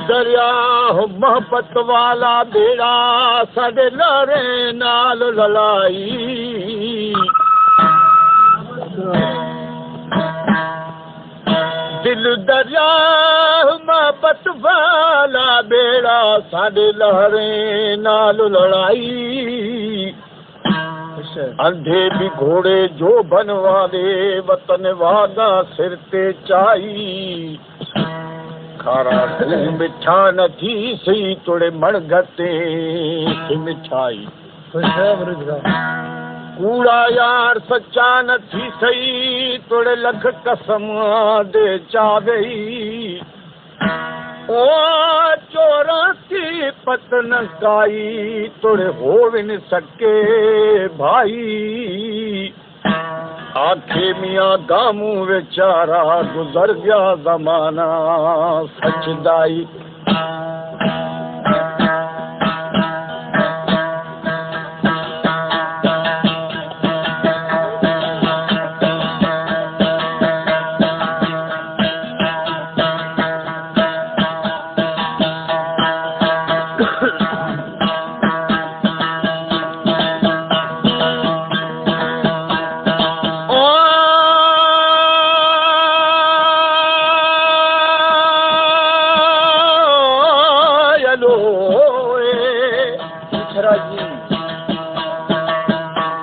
دریا محبت والا بیڑا، ساڈے لہریں نال لڑائی۔ دل دریا محبت والا بیڑا، ساڈے لہریں نال لڑائی۔ اندھے بھی گھوڑے جو بنوا دے، وطن واگا سر تے چائی۔ کھارا گوں مٹھا نہ تھی سہی، توڑے مڑ گھتے سے مٹھائی۔ کوڑا یار سچا نہ تھی سہی، توڑے لکھ قسم دے چاوئی۔ او چوراں تی پت نہ کائی، توڑے ہوون سکے بھائی۔ آکھے میاں گاموں وچارا، گزر گیا زمانہ سچ دائی۔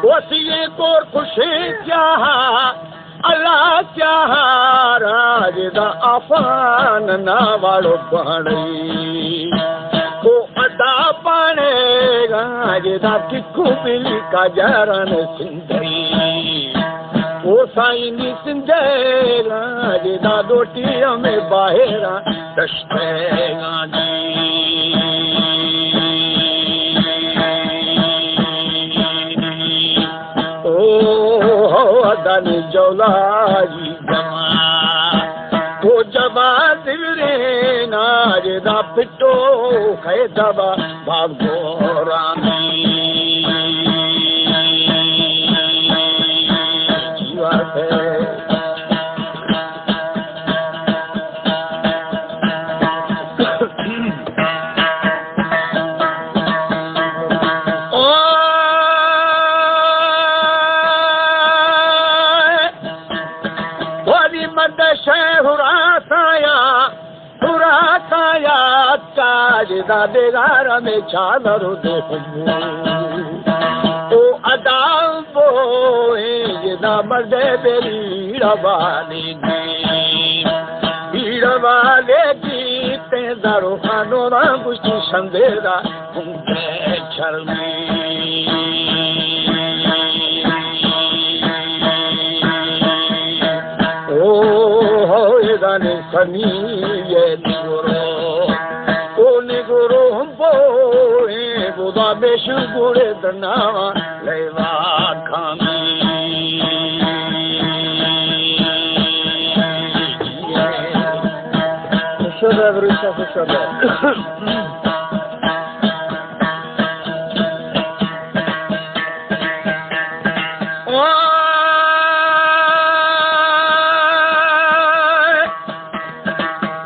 وسیع کور خوشی کیا، اللہ کیا، راج دا آفان نا واڑو پہنڑی۔ کو ادا پانے گاج دا ککو بلی کا جاران سندھی۔ او سائیں نی سندھی راج دا دوٹی ہمیں باہرا دشتے گاجی۔ او ہو ادن جولا جی جما، او جما زیورے ناج دا پٹو خیدبا باب گورامی۔ جیوا سے ولی مند شے ہراسایا، ہراسایا، تاج دا بیگار میں چادر دو۔ او ادا بوئیں جدا مردے بیڑا والے گی، بیڑا والے گی، تیں دارو خانو را گوشتی شندے را ہم تے چرمی۔ او ہو اے دانے سنی یہ نگرو، او نگرو ہم بوئیں بودا بیش گوڑے دنا لیوا کھامی۔ خوش شو بے، بروچا خوش شو بے۔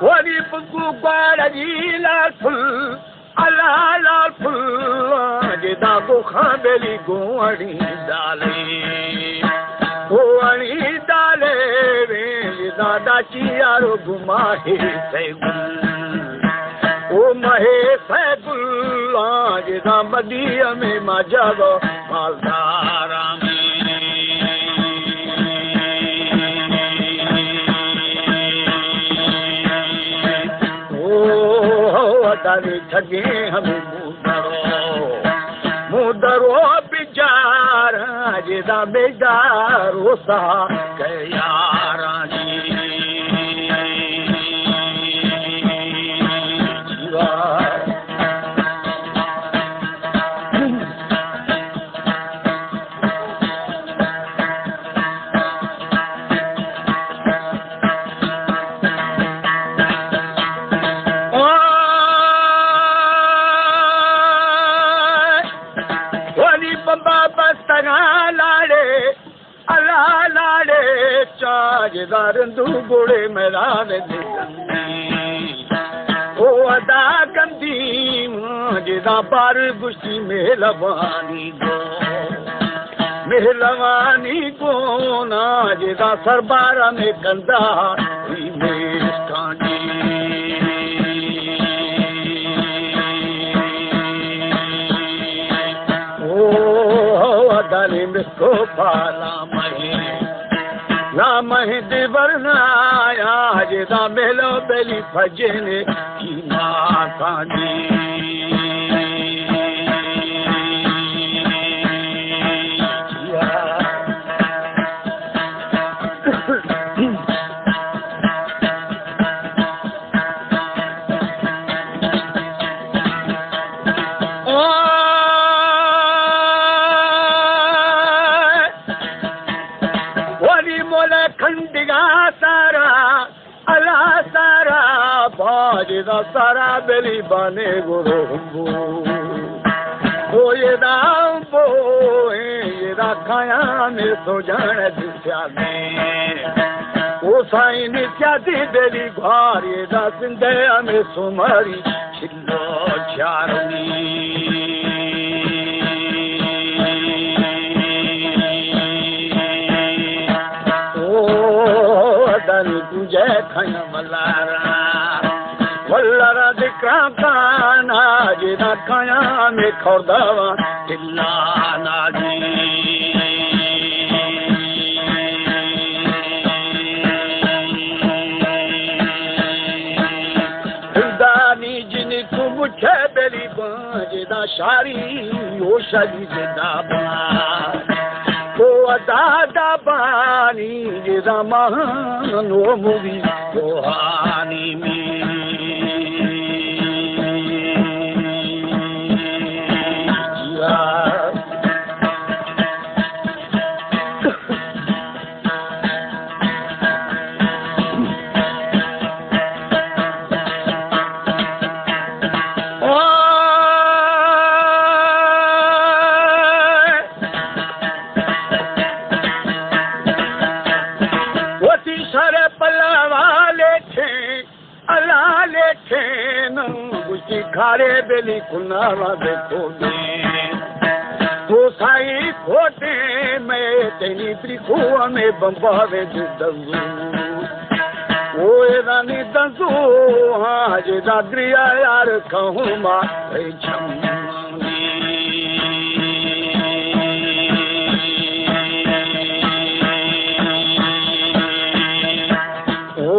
ولی پکو گواڑ جی لال پھل، اللہ لال پھل، جدا کو خان بیلی گوانی دالے، گوانی دالے وے، جدا دا چیارو گما ہے سیگل۔ او مہے سیگل، جدا مدی ہمیں مجد مالدارامی۔ او ہو ادانی ٹھگیں ہمیں مودرو، مودرو بچار، جدا بیدار او سہا کہ یارانی۔ جیوا۔ ولی بمبا بستگاں لاڑے، اللہ لاڑے چاج دارندو گوڑے میدان دے۔ او پدا گندیم جدا بار گشتی مہلوانی گو، مہلوانی گونا جدا سربار میں کندا میشکانی۔ او دانی مسکو پالا مہی، لا مہی دی ورنا یا جدا مہلو بلی پجنے کی ماتانی۔ ولی مولا کھنڈگا سارا، اللہ سارا، باجدا سارا بلی بانے گرو ہمبو۔ او یہ دام بو، یہ دا کھایا میں سو جان دسیا میں۔ او سائیں نے کیا دی بلی گھار، یہ دا زندہ میں سو ماری۔ چلو چارمی۔ او دن تجھے کھن ولارا، ولارا ذکرا کانا جدا کھایا میں کھورداوا تلانا جی۔ دانی جنکو مٹھے بلی بانجدا شاری، او شری زندا بان۔ او ادا دا بانی جدا مان او موی روحانی می۔ وتی سر پلوا لیٹھیں، اللہ لیٹھیں، گوشتی کھارے بلی کنالا دیکھو دے۔ تو سائی کھوٹے میں تینی تری کو ہمیں بمبا وے دے دزو۔ او اے دانی دزو، ہاں جے دا دریا یار کہوں ما اے چمانی۔ او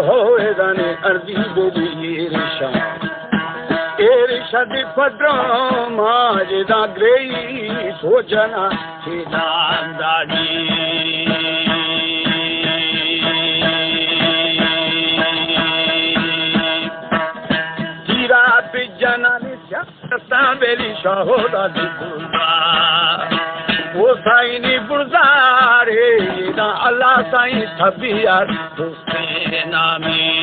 ہو اے دانی اردی بولی ریشان۔ اے ریشہ دی پدرام آج دا گریس ہو جنا چیدان داڑی۔ تیرا پہ جنانی سیاستان بیلی شاہو دا دی بلدا۔ او سائنی بلدارے دا اللہ سائیں تھبیار دوستے نامی۔